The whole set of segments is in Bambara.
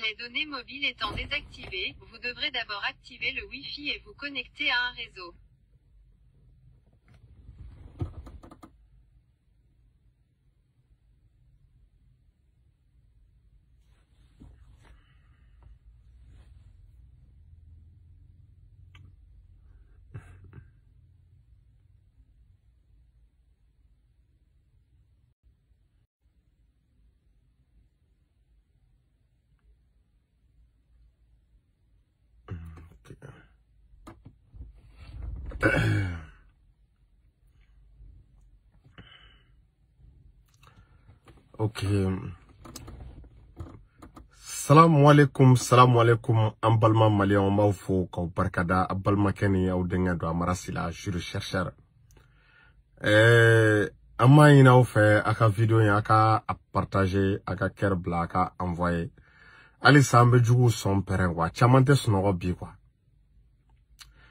Les données mobiles étant désactivées, vous devrez d'abord activer le Wi-Fi et vous connecter à un réseau. Ok. Salamu alaikum, salamu alaikum. An balima maliyɛnw, an b'aw fo k'aw barikada. A balimakɛ ni aw denkɛ don Amara Sila, jure chercheur. An b'a ɲini aw fɛ a ka vidéo in a ka a partager, a ka cœur bila, a ka envoyer. Halisa an bɛ juguw sɔn pɛrɛn quoi. Caman tɛ sunɔgɔ bi quoi.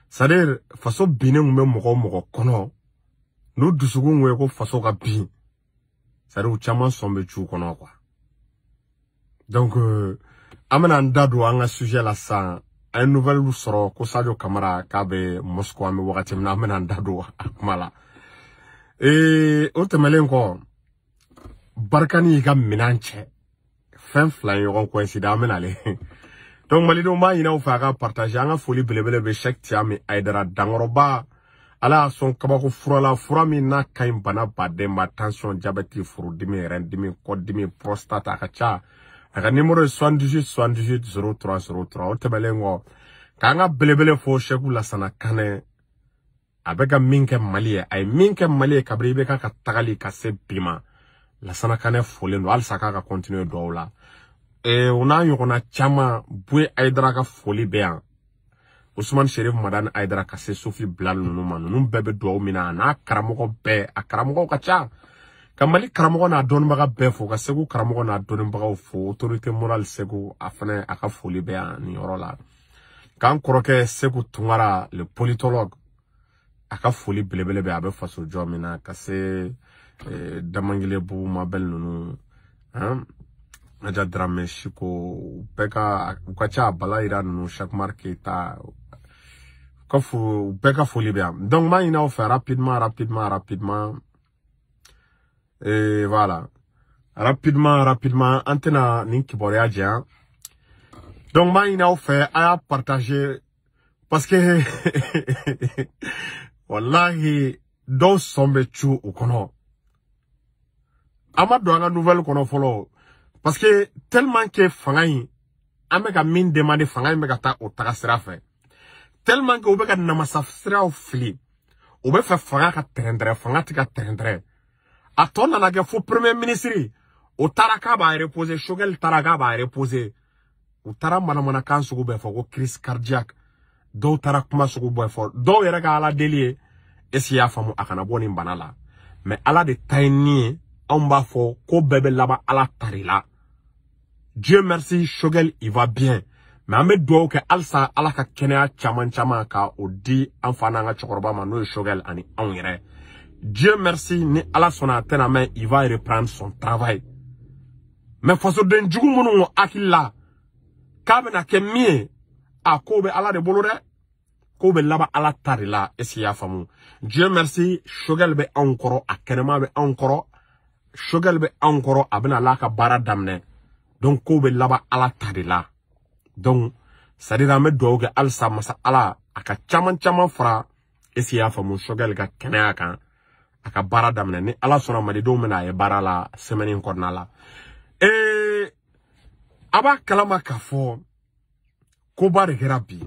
C'est-à-dire faso binnen kun bɛ mɔgɔ o mɔgɔ kɔnɔ, n'u dusukun kun ye ko faso ka bin, c'est-à-dire u caman sɔn bɛ cu kɔnɔ quoi. Donc an bɛna an da don an ka sujet la sisan. An ye nouvelle sɔrɔ ko Sadio Kamara k'a bɛ Moscou, an bɛ wagati min na, an bɛna an da don a kuma la. O tɛmɛnen kɔ, Barikani y'i ka minɛn cɛ. Fɛn fila ye ɲɔgɔn coïncider, an bɛna ale. Donc malidenw b'a ɲini aw fɛ a ka partager. An ka foli belebele bɛ Cheikh Tiami Aidara Dankɔrɔba. Ala y'a sɔn kabako fura la, fura min n'a ka ɲi bana baden ma, tension, diabète, furudimi, rein-dimi, kɔdimi, prostate, a ka ca. A ka numéro ye 78 78 03 03. O tɛmɛnen kɔ, k'an ka belebele fo Cheikh Lasana Kanɛ. A bɛ ka min kɛ Mali ye, a ye min kɛ Mali ye kabini i bɛ k'a ka tagali ka se bi ma. Lasana Kanɛ folen don, halisa k'a ka continuer duwawu la. O n'a ɲɔgɔnna caman, Buye Aidara ka foli bɛ yan. Ousmane Sherif Madani Aidara ka se Sofi Bilal ninnu ma, ninnu bɛɛ bɛ duwawu min na, a n'a karamɔgɔ bɛɛ, a karamɔgɔw ka ca. Ka Mali karamɔgɔ n'a dɔnnibaga bɛɛ fo, ka Segu karamɔgɔ n'a dɔnnibagaw fo, autorité morale Segu, a fana a ka foli bɛ yan nin yɔrɔ la. K'an kɔrɔkɛ Segu Tunkara, le politologue, a ka foli belebele bɛ, a bɛ faso jɔ min na, ka se Damangile Bubu Mabel ninnu, hein? Nadia Dramé Chiko, bɛɛ ka u ka ca, Bala Yira ninnu, Cheikh Umar Keita, ka fo bɛɛ ka foli bɛ yan. Donc n b'a ɲini aw fɛ rapidement, rapidement, rapidement, et voilà, rapidement, rapidement, an tɛna nin kibaruya janya. Donc n b'a ɲini aw fɛ a y'a partager, parce que wallahi dɔw sɔn bɛ cu u kɔnɔ. An ma don an ka nouvelle kɔnɔ fɔlɔ, parce que tellement que fanga in, an bɛ ka min demander, fanga in bɛ ka taa o taga sira fɛ. Tellement que u bɛ ka namasa siraw fili, u bɛ fɛ fanga ka tɛrɛntɛrɛ, fanga tɛ ka tɛrɛntɛrɛ. A tɔ nana kɛ fo premier ministre, o taara k'a b'a reposer, Choguel taara k'a b'a reposer. U taara manamanakan sugu bɛɛ fɔ ko crise cardiaque. Dɔw taara kuma sugu bɛɛ fɔ, dɔw yɛrɛ ka Ala deli ye, est-ce que i y'a faamu, a kana bɔ nin bana la. Mais Ala de ta ye nin ye, anw b'a fɔ ko bɛɛ bɛ laban Ala ta de la. Dieu merci, Choguel, il va bien. Mais an bɛ dugawu kɛ halisa Ala ka kɛnɛya caman caman ka o di an fa n'an ka cɛkɔrɔba ma, n'o ye Choguel ani anw yɛrɛ. Dieu merci, ni Ala sɔnna a tɛna mɛn, il va reprendre son travail. Mais fasoden jugu minnu hakili la k'a bɛna kɛ min ye, a ko bɛ Ala de bolo dɛ. Ko bɛ laban Ala ta de la, est-ce que i y'a faamu? Dieu merci, Choguel bɛ anw kɔrɔ, a kɛnɛma bɛ anw kɔrɔ, Choguel bɛ anw kɔrɔ, a bɛna Ala ka baara daminɛ. Donc ko bɛ laban Ala ta de la. Donc c'est-à-dire an bɛ dugawu kɛ halisa masa Ala a ka caman caman fara, est-ce que i y'a faamu, Choguel ka kɛnɛya kan, a ka baara daminɛ. Ni Ala sɔnna, malidenw bɛna a ye baara la semaine in kɔnɔna la. A b'a kalama k'a fɔ koba de kɛra bi.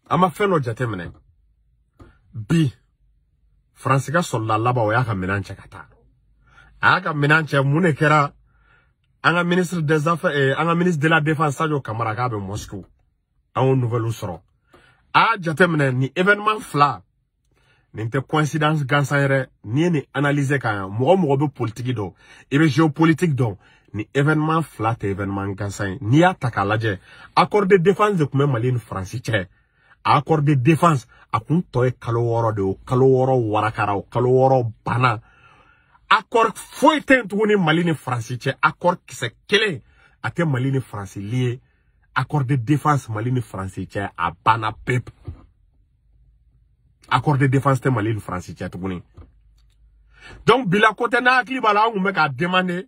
An ma fɛn dɔ jateminɛ bi. Faransi ka sɔrɔla laban, o y'a ka minɛn cɛ ka taa. A y'a ka minɛn cɛ, mun de kɛra? An ka ministre des affaires, an ka ministre de la défense Sadio Kamara k'a bɛ Moscou. An y'o nouvelle sɔrɔ. A y'a jateminɛ ni événement fila nin tɛ coïncidence gansan yɛrɛ. N'i ye nin analyser ka ɲa, mɔgɔ mɔgɔ bɛ politique dɔn, i bɛ géopolitique dɔn, ni événement fila tɛ événement gansan ye. N'i y'a ta k'a lajɛ, accord de défense de tun bɛ Mali ni Faransi cɛ. Accord de défense a kun tɔ ye kalo 6 de ye, o kalo 6 warakara, o kalo 6 banna. Accord foyi tɛ yen tuguni Mali ni Faransi cɛ, accord kisɛ kelen A tɛ Mali ni Faransi lié. Accord de défense Mali ni Faransi cɛ, a banna pewu. Accord de défense tɛ Mali ni Faransi cɛ tuguni. Donc bila ko tɛ, n'a hakili b'a la, an kun bɛ k'a demander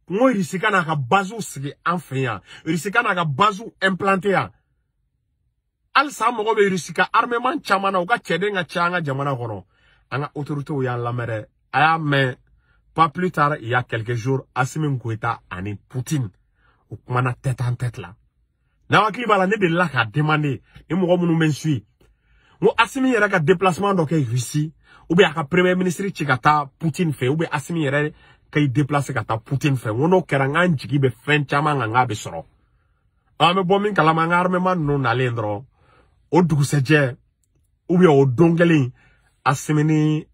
n ko Russie ka n'a ka base sigi an fɛ yan, Russie ka n'a ka base implanter yan. Halisa an mago bɛ Russie ka armement caman na, u ka cɛden ka ca an ka jamana kɔnɔ. An ka autorités y'an lamɛn dɛ. A y'a mɛn, pas plus tard, il y a quelques jours, Assimi Goïta ani Poutine u kumana tête en tête la. N'a hakili b'a la, ne delila k'a demander ni mɔgɔ minnu bɛ n suit, n ko Assimi yɛrɛ ka déplacement dɔ kɛ Russie, ou bien a ka premier ministre ci ka taa Poutine fɛ, ou bien Assimi yɛrɛ ka i déplacer ka taa Poutine fɛ. N ko n'o kɛra, n k'an jigi bɛ fɛn caman kan, k'a bɛ sɔrɔ. An bɛ bɔ min kalama, an ka armement ninnu nalen dɔrɔn, o dugusɛjɛ ou bien o don kelen, Assimi ni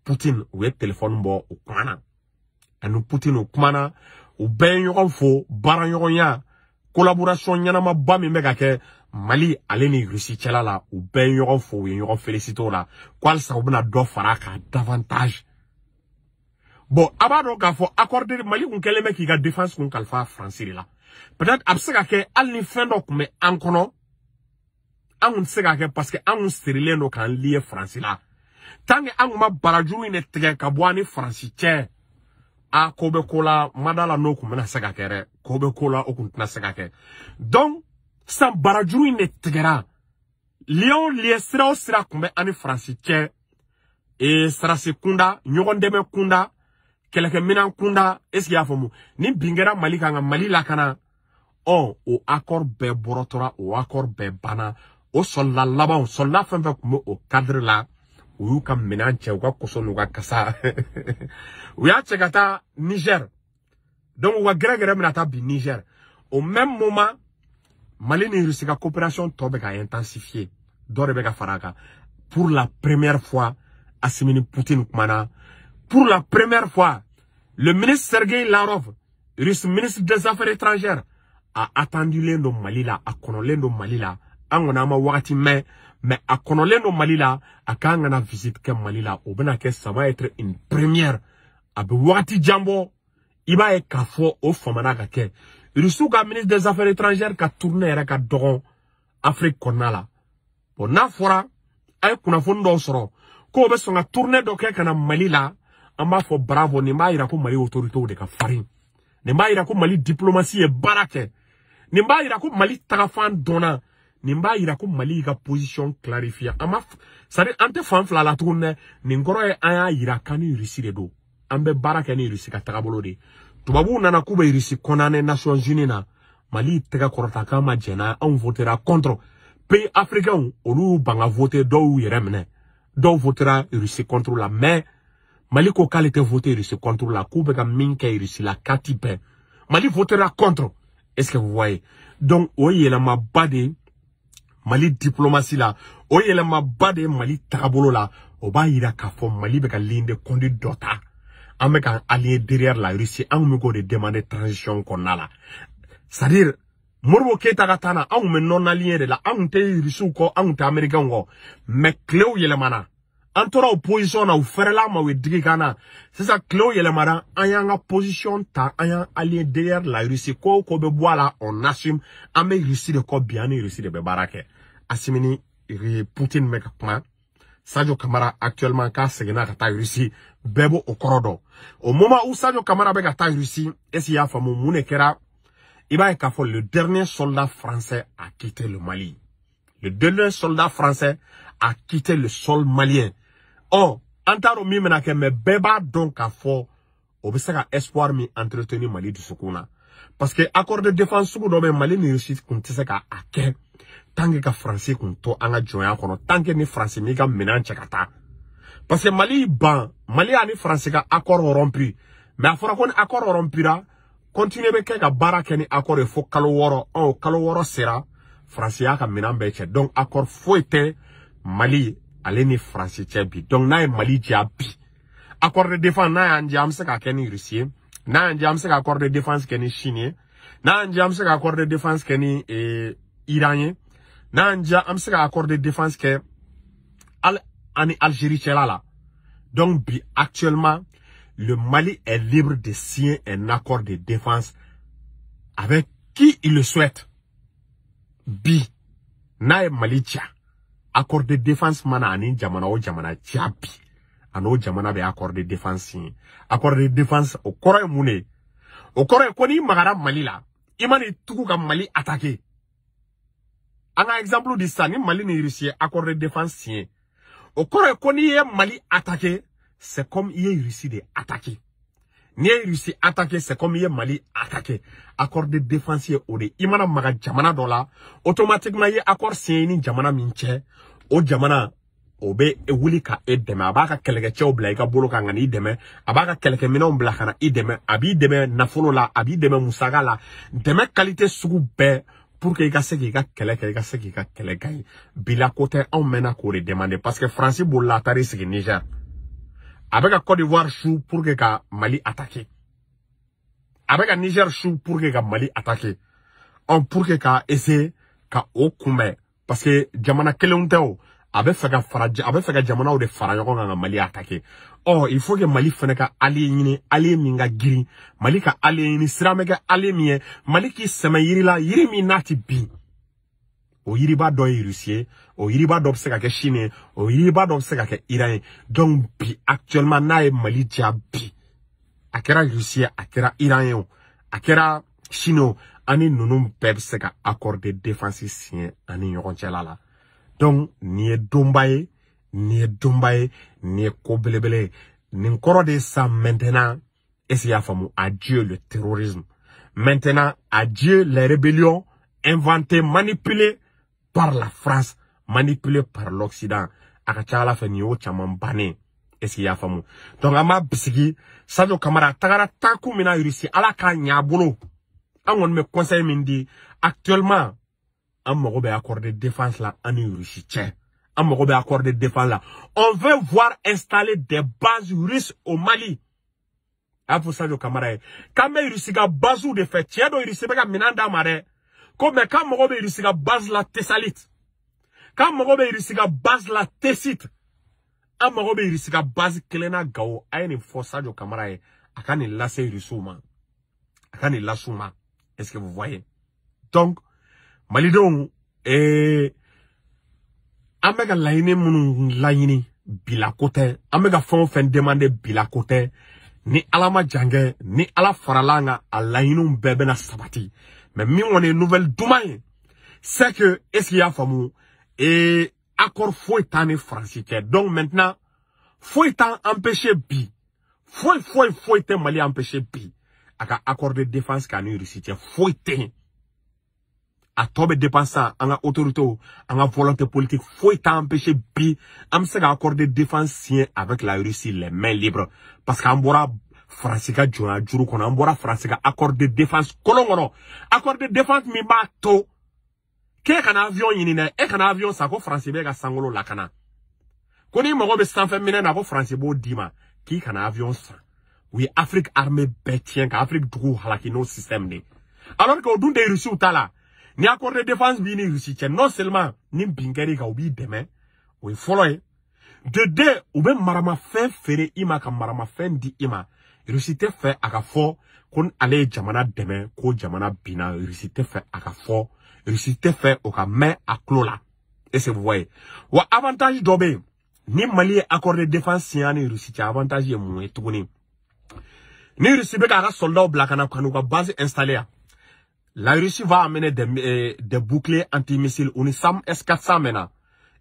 Poutine u ye téléphone bɔ, u kumana. Ani Poutine u kumana, u bɛɛ ye ɲɔgɔn fo baaraɲɔgɔnya, collaboration ɲɛnamaba min bɛ ka kɛ Mali ale ni Russie cɛla la. U bɛɛ ye ɲɔgɔn fo, u ye ɲɔgɔn féliciter o la, ko halisa u bɛna dɔ fara a kan davantage. Bon, a b'a dɔn k'a fɔ accord de Mali kun kɛlen bɛ k'i ka défense kun kalifa Faransi de la. Peut-être a bɛ se ka kɛ hali ni fɛn dɔ kun bɛ an kɔnɔ, an kun tɛ se k'a kɛ, parce que an kun sirilen don k'an lier Faransi la. Tant que an kun ma barajuru in de tigɛ ka bɔ an ni Faransi cɛ, a ko bɛ ko la, ma da la n'o kun bɛna se ka kɛ dɛ. Ko bɛ ko la, o kun tɛna se ka kɛ. Donc sisan barajuru in de tigɛra. Lien o lien, sira o sira kun bɛ an ni Faransi cɛ, sarasi kunda, ɲɔgɔn dɛmɛ kunda, kɛlɛkɛminɛn kunda, est ce que i y'a faamu, ni bin kɛra Mali kan ka Mali lakana, ɔ o accord bɛɛ bɔrɔtɔra, o accord bɛɛ banna. O sɔlila laban, sɔlila fɛn fɛn kun bɛ o cadre la, u y'u ka minɛn cɛ, u ka koso n'u ka kasa, u y'a cɛ ka taa Niger. Donc u ka gɛrɛgɛrɛ bɛna taa bin Niger. Au même moment, Mali ni Russie ka coopération tɔ bɛ ka intensifier, dɔ de bɛ ka fara a kan. Pour la première fois, Assimi ni Poutine kumana. Pour la première fois, le ministre Sergei Lavrov, russe, ministre des Affaires étrangères, a attendulen don Mali la, a kɔnɔlen don Mali la. An kɔni an ma wagati mɛn, mais a kɔnɔlen don Mali la, a kan ka na visite kɛ Mali la. O bɛna kɛ, ça va être une première. A bɛ wagati jan bɔ, i b'a ye k'a fɔ o famana ka kɛ. Russiw ka ministre des Affaires étrangères ka tournée yɛrɛ ka dɔgɔn Afrique kɔnɔna la. Bon, n'a fɔra an ye kunnafoni dɔw sɔrɔ k'o bɛ sɔn ka tournée dɔ kɛ ka na Mali la, an b'a fɔ bravo. Nin b'a yira ko Mali autorités de ka farin, nin b'a yira ko Mali diplomatie ye baara kɛ, nin b'a yira ko Mali tagafan dɔnna, nin b'a yira ko Mali y'i ka position clarifier. An ma, c'est à dire an tɛ fan fila la tuguni dɛ. Nin kɔrɔ ye an y'a yira k'an ni Russie de don, an bɛ baara kɛ ni Russie ka tagabolo de ye. Tubabuw nana k'u bɛ Russie condamner Nations Unies na, Mali tɛgɛ kɔrɔta k'an ma jɛn n'a ye, anw votera contre. Pays africains olu y'u ban ka voter, dɔw y'u yɛrɛ minɛ, dɔw votera Russie contre la, mais Mali ko k'ale tɛ voter Russie contre la, k'u bɛ ka min kɛ Russie la k'a ti bɛn. Mali votera contre. Est-ce que vous voyez? Donc o yɛlɛmaba de Mali diplomatie la, o yɛlɛmaba de Mali tagabolo la. O b'a yira k'a fɔ Mali bɛ ka ligne de conduite dɔ ta, an bɛ k'an allier derrière la Russie. An kun bɛ k'o de demander transition kɔnɔna la, c'est à dire Modibo Keyita ka taa na, an kun bɛ non aligné de la, an kun tɛ Russiw kɔ, an kun tɛ Américains kɔ, mais tilew yɛlɛmana, an tora o position na, u fɛrɛla an ma, u ye digi k'an na. Sisan tilew yɛlɛmana, an y'an ka position ta, an y'an allié derrière la Russie. Ko o ko bɛ bɔ a la, on assume. An bɛ Russie de kɔ bi, an ni Russie de bɛ baara kɛ. Assimi ni Poutine bɛ ka kuma. Sadio Kamara actuellement k'a seginna ka taa Russie, bɛɛ b'o o kɔrɔ dɔn. Au moment où Sadio Kamara bɛ ka taa Russie, est-ce qu'il y'a faamu mun de kɛra? I b'a ye k'a fɔ le dernier soldat français a quitté le Mali. Le dernier soldat français a quitté le sol malien. Ɔ, an t'a dɔn min bɛna kɛ, mais bɛɛ b'a dɔn k'a fɔ o bɛ se ka espoir min entretenir Mali dusukun na, parce que accord de défense sugu dɔ bɛ Mali ni Russie kun tɛ se ka a kɛ tant que ka Faransi kun to an ka jɔnya kɔnɔ, tant que ni Faransi m'i ka minɛn cɛ ka taa, parce que Mali ban, Mali y'a ni Faransi ka accord rompu, mais a fɔra ko ni accord rompura, continuer bɛ kɛ ka baara kɛ ni accord ye fo kalo 6. Ɔ, kalo 6 sera, Faransi y'a ka minɛn bɛɛ cɛ. Donc accord foyi tɛ Mali ale ni Faransi cɛ bi. Donc n'a ye Mali diya bi, accord de défense, n'a y'an diya, an bɛ se k'a kɛ ni Russie ye, n'a y'an diya, an bɛ se ka accord de défense kɛ ni Chine ye, n'a y'an diya, an bɛ se ka accord de défense kɛ ni Iran ye, n'a y'an diya, an bɛ se ka accord de défense kɛ hali ani Algérie cɛla la. Donc bi, actuellement, le Mali est libre de signer un accord de défense. avec qui il le souhaite. Bi n'a ye Mali diya, accord de défense mana ani jamana o jamana diya bi, a n'o jamana bɛ accord de défense signé. Accord de défense o kɔrɔ ye mun de ye? O kɔrɔ ye ko n'i magara Mali la, i man'i tugu ka Mali attaquer. An ka exemple di sisan, ni Mali ni Russie ye accord de défense signé, o kɔrɔ ye ko n'i ye Mali attaquer, c'est comme i ye Russie de attaquer. N'i ye Russie attaquer, c'est comme i ye Mali attaquer. Accord de défense ye o de ye. I mana maga jamana dɔ la, automatiquement i ye accord signé ni jamana min cɛ, o jamana o bɛ wuli ka e dɛmɛ. A b'a ka kɛlɛkɛcɛw bila i ka bolo kan ka n'i dɛmɛ, a b'a ka kɛlɛkɛminɛnw bila ka na i dɛmɛ, a b'i dɛmɛ nafolo la, a b'i dɛmɛ musaka la, dɛmɛ qualité sugu bɛɛ pour que i ka se k'i ka kɛlɛ kɛ, i ka se k'i ka kɛlɛ gagner. Bila ko tɛ, anw mɛnna k'o de demander, parce que Faransi bolila a taar'i sigi Niger. A bɛ ka Côte d'Ivoire su pour que ka Mali attaquer. A bɛ ka Niger su pour que ka Mali attaquer. Ɔn, pour que ka essayer ka o kunbɛn, parce que jamana kelenw tɛ o. A bɛ fɛ ka fara, a bɛ fɛ ka jamanaw de fara ɲɔgɔn kan ka Mali attaquer. Ɔ, il faut que Mali fana ka allié ɲini, allié min ka girin. Mali ka allié ɲini, sira bɛ kɛ allié min ye. Mali k'i sɛmɛ yiri la, yiri min n'a ti bin. O yiriba dɔ ye Russie ye, o yiriba dɔ bɛ se ka kɛ Chine ye, o yiriba dɔ bɛ se ka kɛ Iran ye. Donc bi actuellement n'a ye Mali diya bi, a kɛra Russie ye, a kɛra Iran ye o, a kɛra Chine o, an ni ninnu bɛɛ bɛ se ka accord de défense signer an ni ɲɔgɔn cɛla la. Donc nin ye donba ye, nin ye donba ye, nin ye ko belebele ye. Nin kɔrɔ de sa maintenant, est-ce que i y'a faamu? Adieu le terrorisme. Maintenant, adieu les rébellions inventées, manipulées par la France, manipulées par l'Occident. A ka ca Ala fɛ nin y'o caman bannen. Est-ce que i y'a faamu? Donc an b'a bisigi Sadio Kamara a tagara taakun min na Russie, Ala k'a ɲɛ a bolo. An kɔni bɛ conseil min di actuellement, an mago bɛ accord de défense la an ni Russie cɛ. An mago bɛ accord de défense la. On veut voir installer des bases russes au Mali. A y'a fɔ Sadio Kamara ye k'an bɛ Russie ka base de fɛ. Tiɲɛ don, Russie bɛ ka minɛn d'a ma dɛ. Ko mais k'an mago bɛ Russie ka base la Tessalit. K'an mago bɛ Russie ka base la Tessit. An mago bɛ Russie ka base kelen na Gawo. A ye nin fɔ Sadio Kamara ye. A ka nin lase Russiw ma. A ka nin lase u ma. Est-ce que vous voyez? Donc, Malidenw, an bɛ ka laɲini minnu laɲini bila ko tɛ, an bɛ ka fɛn o fɛn demander bila ko tɛ. Ni Ala ma jan kɛ, ni Ala farala an kan, a laɲiniw bɛɛ bɛna sabati. Mais min kɔni ye nouvelle duman ye, c'est que, est-ce qu'il y'a faamu, accord foyi t'an ni Faransi cɛ. Donc maintenant, foyi t'an empêcher bi, foyi foyi foyi tɛ Mali empêcher bi a ka accord de défense k'a ni Russie cɛ, foyi tɛ yen. A tɔ bɛ dépend an ka autorités, an ka volonté politique. Foyi t'an empêcher bi, an bɛ se ka accord de défense signer avec la Russie les mains libres, parce que an bɔra Faransi ka jɔnya juru kɔnɔ, an bɔra Faransi ka accord de défense kolon kɔnɔ. Accord de défense min b'a to k'e kana avion ɲini dɛ, e kana avion san ko Faransi b'e ka sankolo lakana, ko n'i mago bɛ sanfɛ minɛn na ko Faransi b'o d'i ma, k'i kana avion san. U ye Afrique armée bɛɛ tiɲɛ ka Afrique duguw halaki n'o système de ye, alors que o dun tɛ Russiw ta la. Ni accord de défense b'i ni Russie cɛ, non seulement ni bin kɛr'i kan u b'i dɛmɛ, o ye fɔlɔ ye. De deux, u bɛ maramafɛn feere i ma, ka maramafɛn di i ma. Russie tɛ fɛ a ka fɔ ko ale ye jamana dɛmɛ ko jamana binna. Russie tɛ fɛ a ka fɔ, Russie tɛ fɛ o ka mɛn a tulo la. Est-ce que vous voyez? Wa avantage dɔ bɛ yen ni Mali ye accord de défense signé ni Russie cɛ, avantage ye mun ye tuguni? Ni Russie bɛ k'a ka soldats bila ka na ka n'u ka base installer yan, la Russie va amener des boucliers antimissiles u ni SAM S400 maintenant.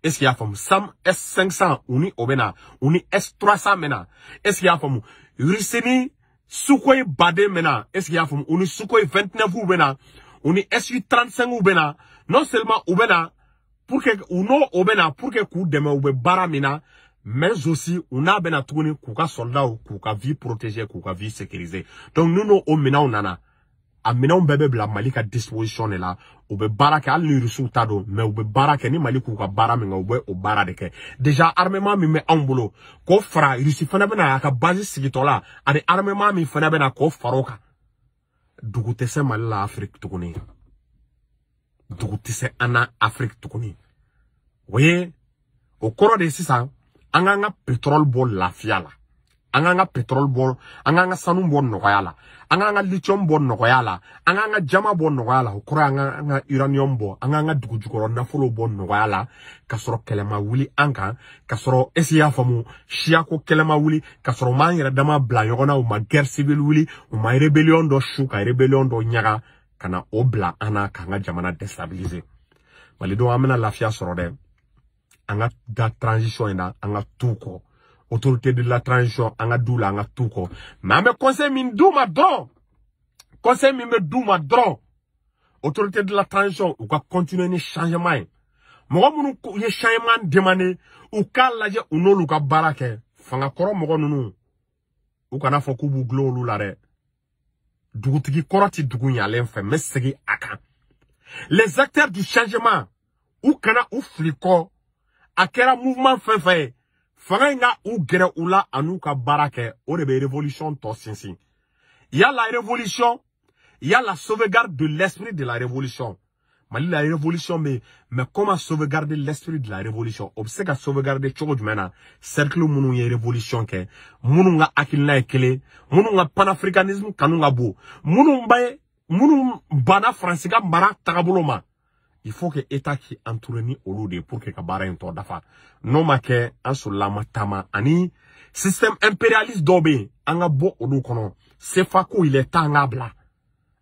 Est-ce qu'il y a faamu? SAM S500 u ni o bɛ na, u ni S300 maintenant. Est-ce qu'il y a faamu? Russie ni Sukhoi baden maintenant. Est-ce qu'il y a faamu? U ni Sukhoi 29 bɛ na, u ni Su-35 bɛ na. Non seulement u bɛ na pour que u n'o o bɛ na pour que k'u dɛmɛ u bɛ baara min na, mais aussi u n'a bɛ na tuguni k'u ka soldats k'u ka vie protéger, k'u ka vie sécuriser. Donc n'u n'o o minɛnw nana, a minɛnw bɛɛ bɛ bila Mali ka disposition de la. U bɛ baara kɛ, hali ni Rusiw ta don, mais u bɛ baara kɛ ni Mali k'u ka baara min kɛ, u bɛ o baara de kɛ. Déjà armement min bɛ anw bolo k'o fara, Rusi fana bɛna a ka base sigitɔ la, ani armement min fana bɛna k'o fara o kan. Dugu tɛ se Mali la Afrique tuguni, dugu tɛ se an na Afrique tuguni. O ye o kɔrɔ de ye sisan, an k'an ka pétrole bɔ lafiya la. An k'an ka pétrole bɔ, an k'an ka sanu bɔ nɔgɔya la, an k'an ka lithium bɔ nɔgɔya la, an k'an ka diamant bɔ nɔgɔya la, o kɔrɔ ye an ka uranium bɔ, an k'an ka dugu jukɔrɔ nafolo bɔ nɔgɔya la, ka sɔrɔ kɛlɛ ma wuli an kan, ka sɔrɔ est-ce que i y'a faamu, siyako kɛlɛ ma wuli, ka sɔrɔ u m'an yɛrɛ dama bila ɲɔgɔn na, u ma guerre civile wuli, u ma rébellion dɔ su ka rébellion dɔ ɲaga ka na o bila an na k'an ka jamana déstabiliser. Malidenw, an bɛna lafiya sɔrɔ dɛ. An ka da transition in na, an ka t'u kɔ. Autorité de la transition, an ka d'u la, an ka t'u kɔ. Mais an bɛ conseil min d'u ma dɔrɔn, conseil min bɛ d'u ma dɔrɔn, autorité de la transition, u ka continuer ni changement ye. Mɔgɔ minnu ye changement demandé, u k'a lajɛ u n'olu ka baara kɛ. Fanga kɔrɔ mɔgɔ ninnu, u kana fɔ k'u b'u gulon olu la dɛ. Dugutigi kɔrɔ ti dugu ɲalen fɛ, n bɛ segin a kan. Les acteurs du changement, u kana u fili kɔ. A kɛra mouvement fɛn fɛn ye, fanga in ka u gɛrɛ u la an'u ka baara kɛ, o de bɛ révolution tɔ sinsin. Il y a la révolution, il y a la sauvegarde de l'esprit de la révolution. Mali la révolution bɛ, mais comment sauvegarder l'esprit de la révolution? O bɛ se ka sauvegarder cogo jumɛn na? Cercle minnu ye révolution kɛ, minnu ka hakilina ye kelen, minnu ka panafricanisme kanu ka bon, minnu banna Faransi ka mara tagabolo ma, il faut que État k'i entouré ni olu de ye pour que ka baara in tɔ dafa. N'o ma kɛ, an solila an ma taama. Ani système impérialiste dɔw bɛ yen, an ka bɔ olu kɔnɔ. CFA ko, il est temps an k'a bila.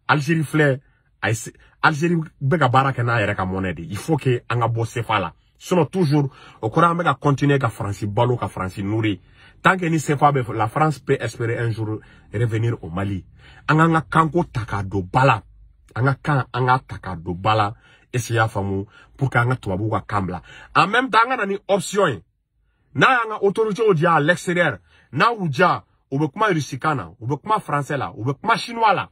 Algérie filɛ, a ye Algérie bɛ ka baara kɛ n'a yɛrɛ ka monnaie de. Il faut que an ka bɔ CFA la, sinon toujours o kɔrɔ an bɛ ka continuer ka Faransi balo, ka Faransi nourrir. Tant que ni CFA bɛ, la France peut espérer un jour revenir au Mali. An k'an ka kanko ta k'a don ba la, an ka kan, an k'a ta k'a don ba la. Est-ce que i y'a faamu? Pour que an ka tubabuw ka kan bila. En même temps, an ka na ni option ye. N'a y'an ka autorités diya à l'extérieur, n'a y'u diya, u bɛ kuma russe kan na, u bɛ kuma français la, u bɛ kuma chinois la.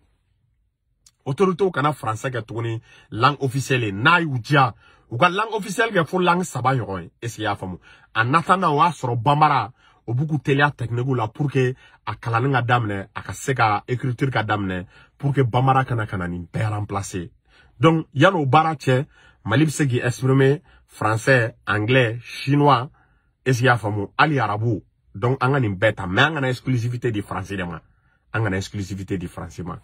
Autorités kana français kɛ tuguni langue officielle ye. N'a y'u diya, u ka langue officielle kɛ fo langue 3 ɲɔgɔn ye. Est-ce que i y'a faamu? En attendant, o y'a sɔrɔ bambara o b'u k'u teliya technique la pour que a kalanni ka daminɛ, a ka se ka écriture ka daminɛ, pour que bambara kana ka na nin bɛɛ remplacer. Donc yan'o baara cɛ, Mali bɛ se k'i exprimer français, anglais, chinois, est-ce que i y'a faamu, hali arabu. Donc an ka nin bɛɛ ta, mais an kana exclusivité di français de ma, an kana exclusivité di français ma.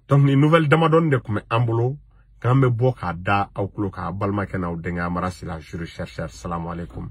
Donc nin nouvelle damadɔni de tun bɛ an bolo k'an bɛ bɔ k'a da aw tulo k'a balimakɛ n'aw denkɛ Amara Sila, jure chercheur. Salamu aleykum.